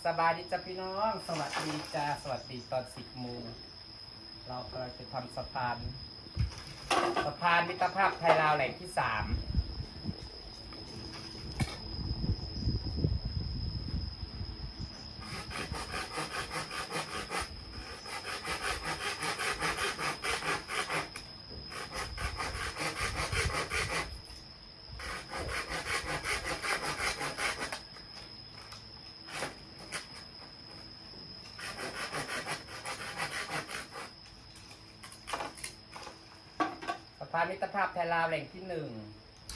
สบายดีจ้ะพี่น้อง สวัสดีจ้า สวัสดีตอนสิบโมง เรากำลังจะทำสะพาน สะพานมิตรภาพไทยลาวแหล่งที่สาม สะพานมิตรภาพไทยลาวแหล่งที่หนึ่ง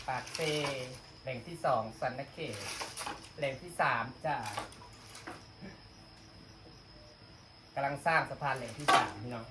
ปากเซ แหล่งที่สอง สวรรณเขต แหล่งที่สามจ้ะ กำลังสร้างสะพานแหล่งที่สามพี่น้อง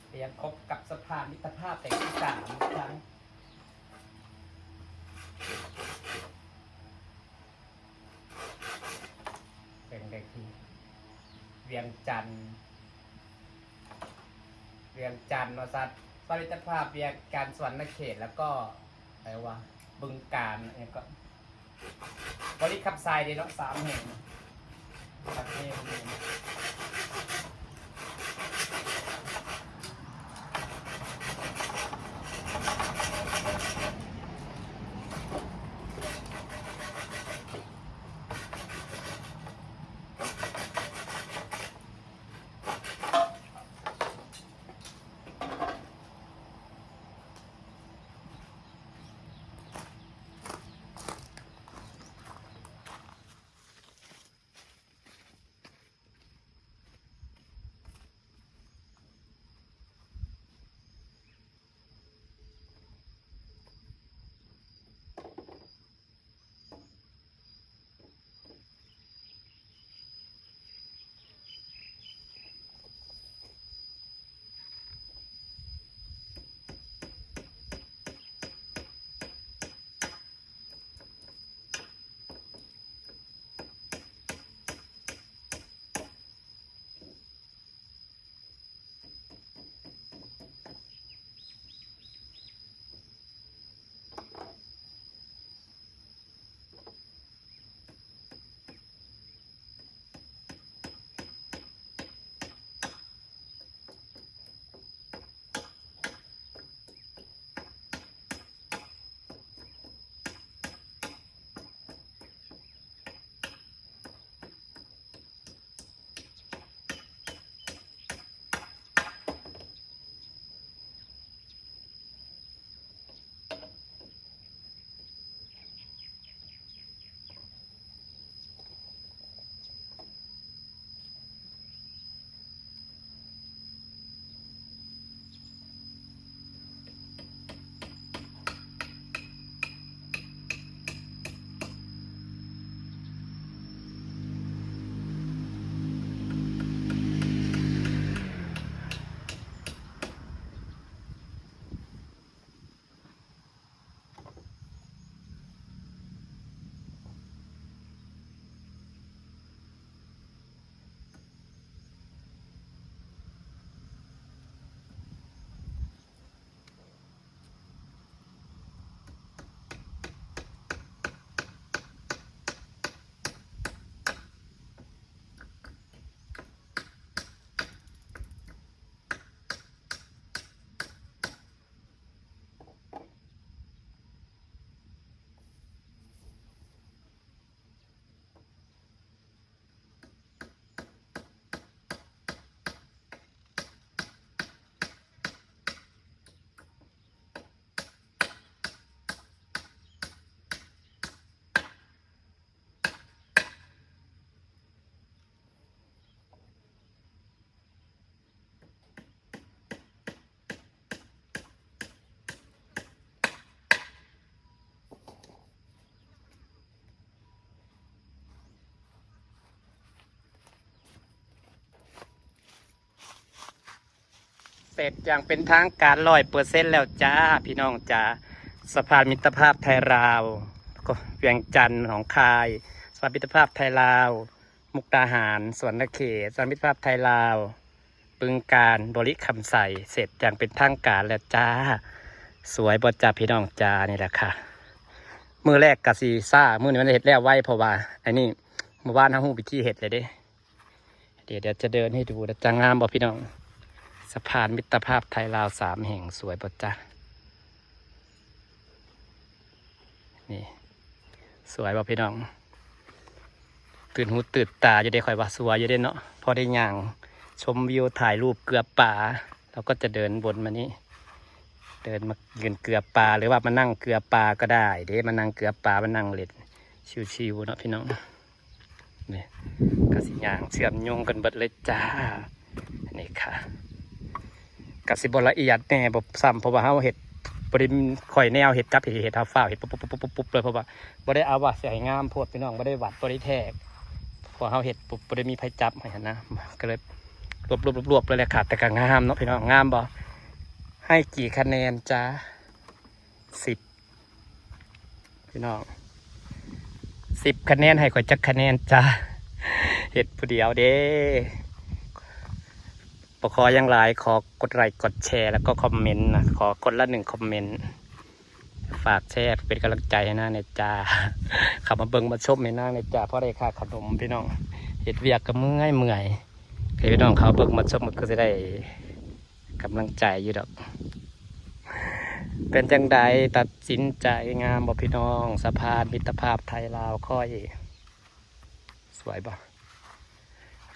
เตรียมพบกับสะพานมิตรภาพแห่งที่สามอีกครั้ง เป็นเลขที่เวียงจันทน์ เวียงจันทน์เนาะ สัตว์ สะพานมิตรภาพเวียงจันทน์ สวรรณเขต แล้วก็อะไรวะ บึงกาฬ อันนี้ก็ บริคำไซเด้เนาะ สามแห่ง ประเทศนี้ ເສັດຢ່າງເປັນທາງການຮ້ອຍເປີເຊັນແລ້ວຈ້າ ພີ່ນ້ອງຈ້າ. ສະພານມິດຕະພາບໄທລາວ ກໍວຽງຈັນ ໜອງຄາຍ, ສະພານມິດຕະພາບໄທລາວ ມຸກດາຫານ, ສະຫວັນນະເຂດ, ສະພານມິດຕະພາບໄທລາວ ບຶງການ, ບໍລິຄຳໄຊ ເສັດຢ່າງເປັນທາງການແລ້ວຈ້າ. ສວຍບໍ່ຈ້າ ພີ່ນ້ອງຈ້າ? ນີ້ແຫຼະຄ່ະ ມື້ແລກກະຊິຊ້າ, ມື້ນີ້ມັນເຮັດແລ້ວໄວ ເພາະວ່າອັນນີ້ ມື້ວານເຮົາຮູ້ວິທີເຮັດແລ້ວເດ້. ດຽວ ດຽວຈະເດີນໃຫ້ດູນະຈ້າ. ງາມບໍ່ພີ່ນ້ອງ? ສະພານມິດຕະພາບໄທລາວສາມແຫ່ງ ສວຍບໍ່ຈ້າ? ນີ້ ສວຍບໍ່ພີ່ນ້ອງ? ຕື່ນຫູຕື່ນຕາຢູ່ເດ້, ຂ້ອຍວ່າສວຍຢູ່ເດ້ເນາະ. ພໍໄດ້ຍ່າງຊົມວິວ ຖ່າຍຮູບເກືອປາ, ເຮົາກໍຈະເດີນວົນມານີ້ ເດີນມາຢືນເກືອປາ ຫຼືວ່າມານັ່ງເກືອປາກໍໄດ້ເດ້, ມານັ່ງເກືອປາ ມານັ່ງຫຼິ້ນຊິວໆເນາະພີ່ນ້ອງ. ນີ້ກະຊິຍ່າງເຊື່ອມໂຍງກັນເບິດເລີຍຈ້າ. ນີ້ຄ່ະ ກະຊິບໍ່ລະອຽດແດ່ ບໍ່ຊ້ຳ ເພາະວ່າເຮົາເຮັດ ບໍ່ໄດ້ ຂ້ອຍແນວເຮັດ ຈັບເຮັດ ເຮັດ ເຮົາຟ້າວເຮັດ ປຸບໆໆໆເລີຍ ເພາະວ່າບໍ່ໄດ້ເອົາວ່າຊິໃຫ້ງາມໂພດພີ່ນ້ອງ, ບໍ່ໄດ້ວັດ ບໍ່ໄດ້ແທກ ເພາະເຮົາເຮັດປຸບ ບໍ່ໄດ້ມີໃຜຈັບໃຫ້ຫັ້ນນະ ກໍເລີຍລວບໆໆເລີຍແຫຼະຄ່ະ. ແຕ່ກະງາມເນາະພີ່ນ້ອງ, ງາມບໍ່? ໃຫ້ກີ່ຄະແນນຈ້າ? ສິບ ພີ່ນ້ອງ ສິບຄະແນນ ໃຫ້ຂ້ອຍຈັກຄະແນນຈ້າ? ເຮັດຜູ້ດຽວເດ້ ບໍ່ຂໍຫຍັງຫຼາຍ, ຂໍກົດໄລກົດແຊ ແລ້ວກໍຄອມເມັນນະ, ຂໍຄົນລະໜຶ່ງຄອມເມັນ. ຝາກແຊເປັນກຳລັງໃຈໃຫ້ນາງແດ່ຈ້າ, ເຂົ້າມາເບິ່ງມາຊົມໃຫ້ນາງແດ່ຈ້າ, ພໍໄດ້ຄ່າຂະໜົມພີ່ນ້ອງ. ເຮັດວຽກກໍເມື່ອຍໆ, ໃຫ້ພີ່ນ້ອງເຂົ້າເບິ່ງມາຊົມກໍຄືຊິໄດ້ ກຳລັງໃຈຢູ່ດອກ. ເປັນຈັ່ງໃດ ຕັດສິນໃຈງາມບໍ່ພີ່ນ້ອງ? ສະພານມິດຕະພາບໄທລາວຂ້ອຍ ສວຍບໍ່?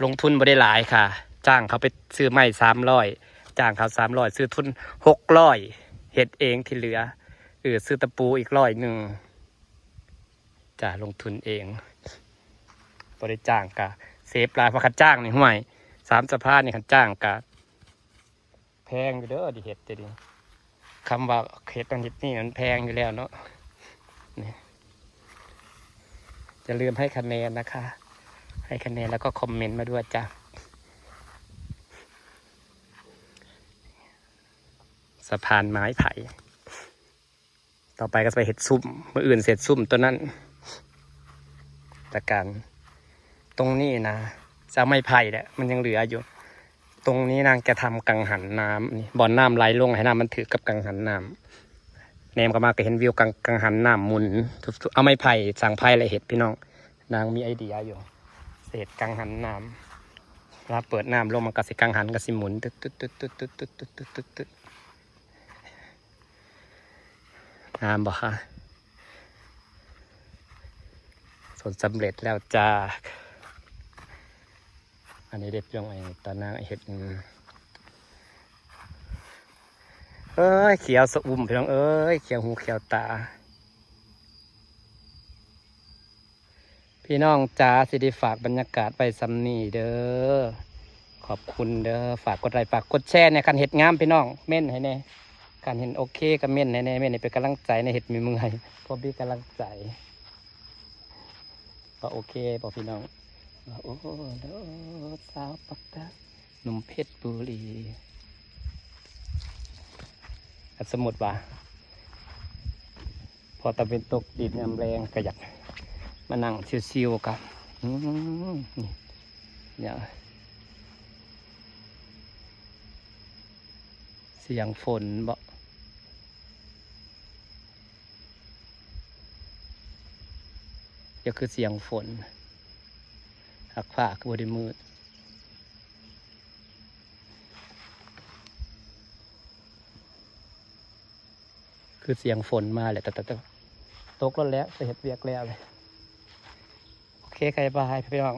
ລົງທຶນບໍ່ໄດ້ຫຼາຍຄ່ະ, ຈ້າງເຂົາໄປຊື້ໄມ້ສາມຮ້ອຍ, ຈ້າງເຂົາສາມຮ້ອຍ, ຊື້ທຶນຫົກຮ້ອຍ ເຮັດເອງທີ່ເຫຼືອ, ເອີ ຊື້ຕະປູອີກຮ້ອຍໜຶ່ງ ຈ້າ ລົງທຶນເອງ ບໍ່ໄດ້ຈ້າງກະເຊບຫຼາຍ. ເພາະຄັນຈ້າງນີ້ ຫ້ວຍ ສາມສະພານນີ້ ຄັນຈ້າງກະແພງຢູ່ເດີ ໄດ້ເຮັດເດນີ້. ຄຳວ່າເຮັດນັ້ນເຮັດນີ້ ມັນແພງຢູ່ແລ້ວເນາະ. ນີ້ ຢ່າລືມໃຫ້ຄະແນນນະຄະ, ໃຫ້ຄະແນນແລ້ວກໍຄອມເມັນມາດ້ວຍຈ້າ. ສະພານໄມ້ໄຜ່. ຕໍ່ໄປກໍຈະໄປເຮັດຊຸ້ມ, ມື້ອື່ນຊິເຮັດຊຸ້ມຕົວນັ້ນ. ແລ້ວກັນ ຕົງນີ້ນະ ຈະເອົາໄມ້ໄຜ່ແຫຼະ, ມັນຍັງເຫຼືອຢູ່. ຕົງນີ້ນາງຈະທຳກັງຫັນນ້ຳນີ້, ບ່ອນນ້ຳໄຫຼລົງ ໃຫ້ນ້ຳມັນຖືກກັບກັງຫັນນ້ຳ. ແນມເຂົ້າມາກໍເຫັນວິວກັງ ກັງຫັນນ້ຳໝູນ. ເອົາໄມ້ໄຜ່ ສັງໄພແຫຼະເຮັດ ພີ່ນ້ອງ. ນາງມີໄອເດຍຢູ່, ຊິເຮັດກັງຫັນນ້ຳ. ເວລາເປີດນ້ຳລົງ ມັນກໍຊິກັງຫັນ ກໍຊິໝູນ ຕຶດໆໆໆ. ງາມບໍ່ຄະ? ສົນສຳເລັດແລ້ວຈ້າ. ອັນນີ້ເດັດ ພີ່ນ້ອງເອີຍ, ຕອນນາງເຮັດ ເອີຍ ຂຽວຊະອຸ່ມ ພີ່ນ້ອງເອີຍ, ຂຽວຫູຂຽວຕາ. ພີ່ນ້ອງຈ໋າ ຊິໄດ້ຝາກບັນຍາກາດໄວ້ສ່ຳນີ້ເດີ. ຂອບຄຸນເດີ. ຝາກກົດໄລ ຝາກກົດແຊແດ່. ຄັນເຮັດງາມ ພີ່ນ້ອງ ເມັ້ນໃຫ້ແດ່. ຄັນເຫັນໂອເຄກໍເມັ້ນໃຫ້ແດ່. ເມັ້ນໃຫ້ເປັນກຳລັງໃຈໃນເຮັດເມື່ອຍໆ ພໍມີກຳລັງໃຈ. ວ່າໂອເຄບໍ່ ພີ່ນ້ອງ? ວ່າ ໂອ້ ໂດດ ສາວປາກໃຕ້ ໜຸ່ມເພັດບູລີ. ຄັນສົມມຸດວ່າ ພໍຕາເວັນຕົກດິນຍາມແລງ ກໍຢາກມານັ່ງຊິວໆກັນ. ອືມ ນີ້ ສຽງຝົນບໍ? ຢ່າຄືສຽງຝົນ, ຮັກຟ້າຄືບໍ່ໄດ້ມືດ. ຄືສຽງຝົນມາແຫຼະ. ຕະ ຕະ ຕະ ຕົກແລ້ວ ແລ້ວ ໄປເຮັດວຽກແລ້ວເລີຍ. ໂອເຄ ບາຍບາຍ ພີ່ນ້ອງ.